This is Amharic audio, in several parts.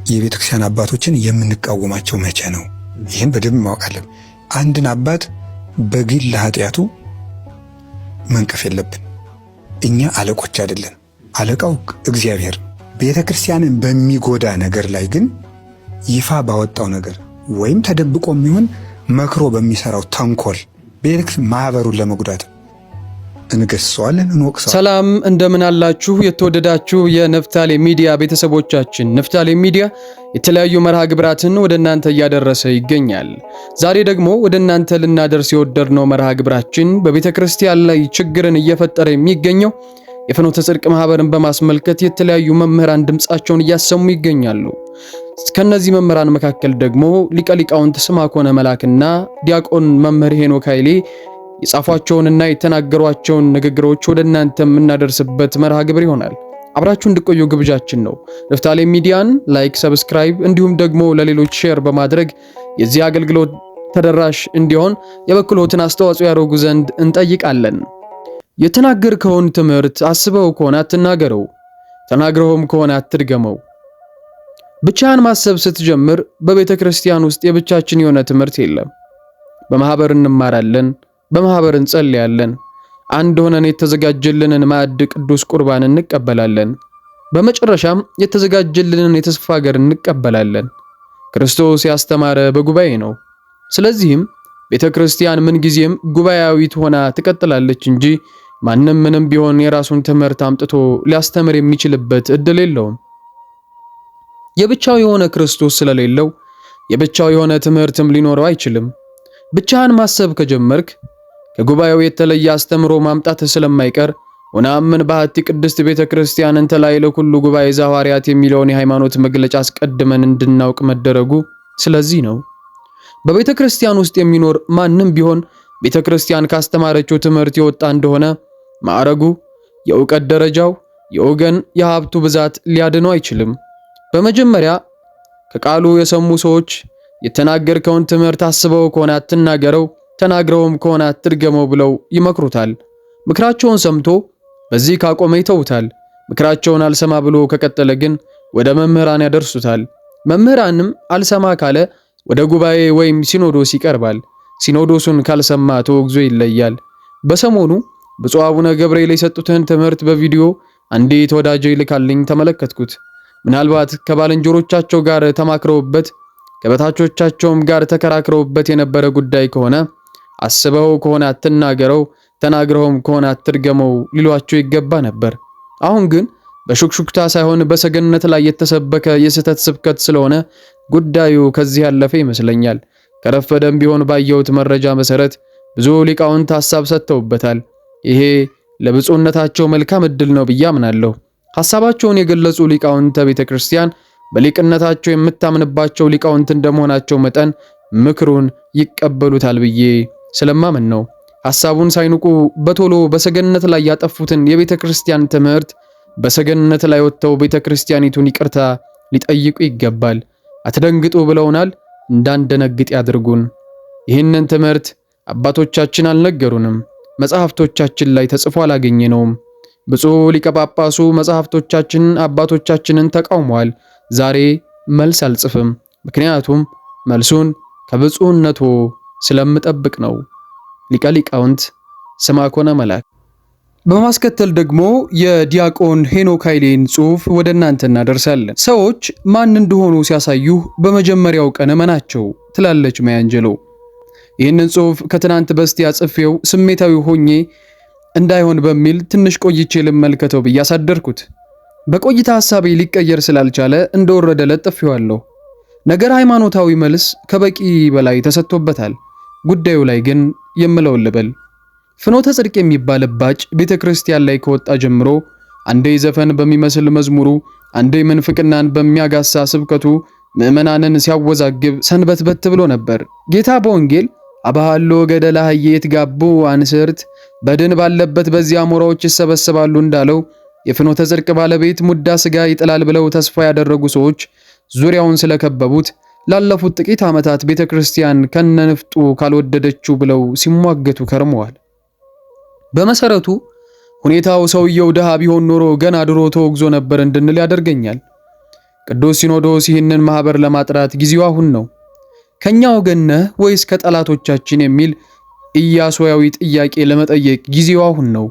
የቤተ ክርስቲያን አባቶችን የምንቃወማቸው መቼ ነው? ይህን በደንብ ማወቅ አለብን። አንድን አባት በግል ኃጢአቱ መንቀፍ የለብን። እኛ አለቆች አይደለን። አለቃው እግዚአብሔር። ቤተ ክርስቲያንን በሚጎዳ ነገር ላይ ግን ይፋ ባወጣው ነገር ወይም ተደብቆ የሚሆን መክሮ በሚሰራው ተንኮል ቤተ ማህበሩን ለመጉዳት እንገስጸዋለን፣ እንወቅሰዋለን። ሰላም እንደምን አላችሁ? የተወደዳችሁ የንፍታሌ ሚዲያ ቤተሰቦቻችን፣ ንፍታሌ ሚዲያ የተለያዩ መርሃ ግብራትን ወደ እናንተ እያደረሰ ይገኛል። ዛሬ ደግሞ ወደ እናንተ ልናደርስ የወደድነው መርሃ ግብራችን በቤተ ክርስቲያን ላይ ችግርን እየፈጠረ የሚገኘው የፍኖተ ጽድቅ ማህበርን በማስመልከት የተለያዩ መምህራን ድምፃቸውን እያሰሙ ይገኛሉ። ከነዚህ መምህራን መካከል ደግሞ ሊቀ ሊቃውንት ስምዐኮነ መላክና ዲያቆን መምህር ሄኖክ ኃይሌ የጻፏቸውንና የተናገሯቸውን ንግግሮች ወደ እናንተ የምናደርስበት መርሃ ግብር ይሆናል። አብራችሁ እንድቆዩ ግብዣችን ነው። ንፍታሌም ሚዲያን like፣ subscribe እንዲሁም ደግሞ ለሌሎች share በማድረግ የዚህ አገልግሎት ተደራሽ እንዲሆን የበኩልዎትን አስተዋጽኦ ያደርጉ ዘንድ እንጠይቃለን። የተናገርከውን ትምህርት አስበው ከሆነ አትናገረው፣ ተናግረውም ከሆነ አትድገመው። ብቻህን ማሰብ ስትጀምር በቤተ ክርስቲያን ውስጥ የብቻችን የሆነ ትምህርት የለም። በማህበር እንማራለን፣ በማህበር እንጸልያለን። አንድ ሆነን የተዘጋጀልንን ማዕድ ቅዱስ ቁርባን እንቀበላለን። በመጨረሻም የተዘጋጀልንን የተስፋ ሀገር እንቀበላለን። ክርስቶስ ያስተማረ በጉባኤ ነው። ስለዚህም ቤተ ክርስቲያን ምንጊዜም ጉባኤያዊት ሆና ትቀጥላለች እንጂ ማንም ምንም ቢሆን የራሱን ትምህርት አምጥቶ ሊያስተምር የሚችልበት እድል የለውም። የብቻው የሆነ ክርስቶስ ስለሌለው የብቻው የሆነ ትምህርትም ሊኖረው አይችልም። ብቻህን ማሰብ ከጀመርክ ከጉባኤው የተለየ አስተምሮ ማምጣት ስለማይቀር ወነአምን በአሐቲ ቅድስት ቤተ ክርስቲያን እንተ ላዕለ ኩሉ ጉባኤ ዘሐዋርያት የሚለውን የሃይማኖት መግለጫ አስቀድመን እንድናውቅ መደረጉ ስለዚህ ነው። በቤተ ክርስቲያን ውስጥ የሚኖር ማንም ቢሆን ቤተ ክርስቲያን ካስተማረችው ትምህርት የወጣ እንደሆነ ማዕረጉ፣ የእውቀት ደረጃው፣ የወገን የሀብቱ ብዛት ሊያድነው አይችልም። በመጀመሪያ ከቃሉ የሰሙ ሰዎች የተናገርከውን ትምህርት አስበው ከሆነ አትናገረው፣ ተናግረውም ከሆነ አትድገመው ብለው ይመክሩታል። ምክራቸውን ሰምቶ በዚህ ካቆመ ይተውታል። ምክራቸውን አልሰማ ብሎ ከቀጠለ ግን ወደ መምህራን ያደርሱታል። መምህራንም አልሰማ ካለ ወደ ጉባኤ ወይም ሲኖዶስ ይቀርባል። ሲኖዶሱን ካልሰማ ተወግዞ ይለያል። በሰሞኑ ብፁዕ አቡነ ገብርኤል የሰጡትን ትምህርት በቪዲዮ አንዲት ወዳጄ ይልካልኝ ተመለከትኩት። ምናልባት ከባልንጀሮቻቸው ጋር ተማክረውበት ከበታቾቻቸውም ጋር ተከራክረውበት የነበረ ጉዳይ ከሆነ አስበው ከሆነ አትናገረው፣ ተናግረውም ከሆነ አትድገመው ሊሏቸው ይገባ ነበር። አሁን ግን በሹክሹክታ ሳይሆን በሰገነት ላይ የተሰበከ የስህተት ስብከት ስለሆነ ጉዳዩ ከዚህ ያለፈ ይመስለኛል። ከረፈደም ቢሆን ባየሁት መረጃ መሰረት ብዙ ሊቃውንት ሐሳብ ሰጥተውበታል። ይሄ ለብፁዕነታቸው መልካም እድል ነው ብዬ አምናለሁ። ሐሳባቸውን የገለጹ ሊቃውንተ ቤተ ክርስቲያን በሊቅነታቸው የምታምንባቸው ሊቃውንት እንደመሆናቸው መጠን ምክሩን ይቀበሉታል ብዬ ስለማምን ነው። ሐሳቡን ሳይንቁ በቶሎ በሰገነት ላይ ያጠፉትን የቤተ ክርስቲያን ትምህርት በሰገነት ላይ ወጥተው ቤተ ክርስቲያኒቱን ይቅርታ ሊጠይቁ ይገባል። አትደንግጡ ብለውናል። እንዳንደነግጥ ያድርጉን። ይህንን ትምህርት አባቶቻችን አልነገሩንም፣ መጽሐፍቶቻችን ላይ ተጽፎ አላገኘነውም። ብፁዕ ሊቀ ጳጳሱ መጽሐፍቶቻችንን አባቶቻችንን ተቃውመዋል። ዛሬ መልስ አልጽፍም፣ ምክንያቱም መልሱን ከብፁዕነቶ ስለምጠብቅ ነው። ሊቀ ሊቃውንት ስምዐኮነ መላክ። በማስከተል ደግሞ የዲያቆን ሄኖክ ኃይሌን ጽሑፍ ወደ እናንተ እናደርሳለን። ሰዎች ማን እንደሆኑ ሲያሳዩህ በመጀመሪያው ቀን እመናቸው ትላለች ማያ አንጀሎ። ይህንን ጽሑፍ ከትናንት በስቲያ ጽፌው ስሜታዊ ሆኜ እንዳይሆን በሚል ትንሽ ቆይቼ ልመልከተው ብዬ አሳደርኩት። በቆይታ ሐሳቤ ሊቀየር ስላልቻለ እንደወረደ ለጥፌዋለሁ። ነገር ሃይማኖታዊ መልስ ከበቂ በላይ ተሰጥቶበታል። ጉዳዩ ላይ ግን የምለውን ልበል። ፍኖተ ጽድቅ የሚባል እባጭ ቤተ ክርስቲያን ላይ ከወጣ ጀምሮ አንዴ ዘፈን በሚመስል መዝሙሩ፣ አንዴ ምንፍቅናን በሚያጋሳ ስብከቱ ምዕመናንን ሲያወዛግብ ሰንበትበት ብሎ ነበር። ጌታ በወንጌል አባሃሎ ገደላ ህዬት ጋቡ አንስርት በድን ባለበት በዚያ አሞራዎች ይሰበሰባሉ እንዳለው የፍኖተ ጽድቅ ባለቤት ሙዳ ስጋ ይጥላል ብለው ተስፋ ያደረጉ ሰዎች ዙሪያውን ስለከበቡት ላለፉት ጥቂት ዓመታት ቤተ ክርስቲያን ከነንፍጡ ካልወደደችው ብለው ሲሟገቱ ከርመዋል። በመሰረቱ ሁኔታው ሰውየው ድሃ ቢሆን ኖሮ ገና ድሮ ተወግዞ ነበር እንድንል ያደርገኛል። ቅዱስ ሲኖዶስ ይህንን ማኅበር ለማጥራት ጊዜው አሁን ነው። ከኛ ወገን ነህ ወይስ ከጠላቶቻችን የሚል ኢያሱያዊ ጥያቄ ለመጠየቅ ጊዜው አሁን ነው።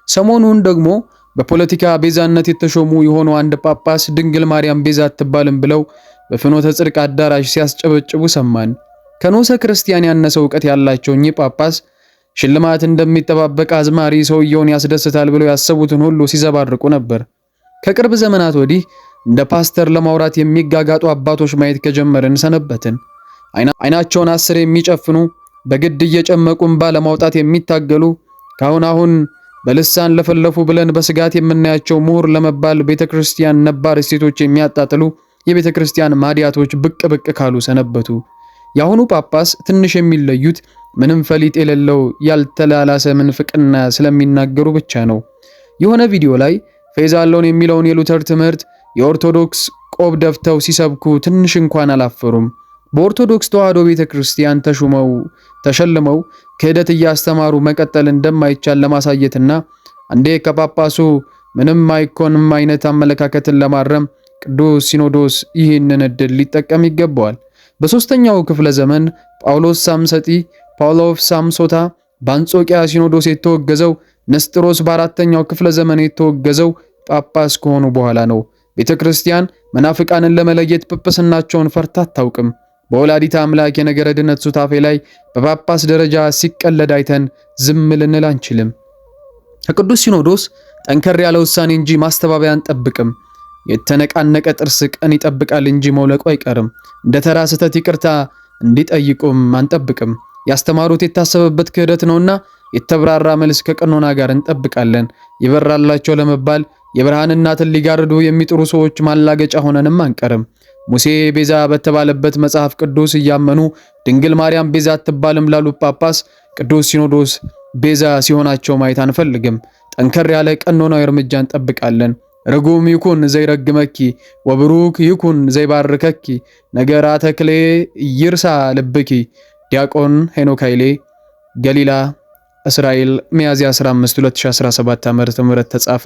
ሰሞኑን ደግሞ በፖለቲካ ቤዛነት የተሾሙ የሆኑ አንድ ጳጳስ ድንግል ማርያም ቤዛ አትባልም ብለው በፍኖተ ጽድቅ አዳራሽ ሲያስጨበጭቡ ሰማን። ከኖሰ ክርስቲያን ያነሰ እውቀት ያላቸው እኚህ ጳጳስ ሽልማት እንደሚጠባበቅ አዝማሪ ሰውየውን ያስደስታል ብለው ያሰቡትን ሁሉ ሲዘባርቁ ነበር። ከቅርብ ዘመናት ወዲህ እንደ ፓስተር ለማውራት የሚጋጋጡ አባቶች ማየት ከጀመርን ሰነበትን። አይናቸውን አስር የሚጨፍኑ፣ በግድ እየጨመቁ እምባ ለማውጣት የሚታገሉ፣ ካሁን አሁን በልሳን ለፈለፉ ብለን በስጋት የምናያቸው ምሁር ለመባል ቤተክርስቲያን ነባር እሴቶች የሚያጣጥሉ የቤተክርስቲያን ማዲያቶች ብቅ ብቅ ካሉ ሰነበቱ። የአሁኑ ጳጳስ ትንሽ የሚለዩት ምንም ፈሊጥ የሌለው ያልተላላሰ ምንፍቅና ስለሚናገሩ ብቻ ነው። የሆነ ቪዲዮ ላይ faith alone የሚለውን የሉተር ትምህርት የኦርቶዶክስ ቆብ ደፍተው ሲሰብኩ ትንሽ እንኳን አላፈሩም። በኦርቶዶክስ ተዋሕዶ ቤተክርስቲያን ተሹመው ተሸልመው ክህደት እያስተማሩ መቀጠል እንደማይቻል ለማሳየትና አንዴ ከጳጳሱ ምንም አይኮንም አይነት አመለካከትን ለማረም ቅዱስ ሲኖዶስ ይህንን ዕድል ሊጠቀም ይገባዋል። በሦስተኛው ክፍለ ዘመን ጳውሎስ ሳምሰጢ Paul of ሳምሶታ በአንጾኪያ ሲኖዶስ የተወገዘው፣ ንስጥሮስ በአራተኛው ክፍለ ዘመን የተወገዘው ጳጳስ ከሆኑ በኋላ ነው። ቤተ ክርስቲያን መናፍቃንን ለመለየት ጵጵስናቸውን ፈርታ አታውቅም። በወላዲተ አምላክ የነገረ ድነት ሱታፌ ላይ በጳጳስ ደረጃ ሲቀለድ አይተን ዝም ልንል አንችልም። ከቅዱስ ሲኖዶስ ጠንከር ያለ ውሳኔ እንጂ ማስተባበያ አንጠብቅም። የተነቃነቀ ጥርስ ቀን ይጠብቃል እንጂ መውለቁ አይቀርም። እንደ ተራ ስህተት ይቅርታ እንዲጠይቁም አንጠብቅም። ያስተማሩት የታሰበበት ክህደት ነውና የተብራራ መልስ ከቀኖና ጋር እንጠብቃለን። ይበራላቸው ለመባል የብርሃን እናትን ሊጋርዱ የሚጥሩ ሰዎች ማላገጫ ሆነንም አንቀርም። ሙሴ ቤዛ በተባለበት መጽሐፍ ቅዱስ እያመኑ ድንግል ማርያም ቤዛ አትባልም ላሉ ጳጳስ ቅዱስ ሲኖዶስ ቤዛ ሲሆናቸው ማየት አንፈልግም። ጠንከር ያለ ቀኖናዊ እርምጃ እንጠብቃለን። ርጉም ይኩን ዘይረግመኪ ወብሩክ ይኩን ዘይባርከኪ ነገራ ተክሌ ይርሳ ልብኪ። ዲያቆን ሄኖክ ኃይሌ፣ ገሊላ እስራኤል፣ ሚያዝያ 15 2017 ዓ.ም ተጻፈ።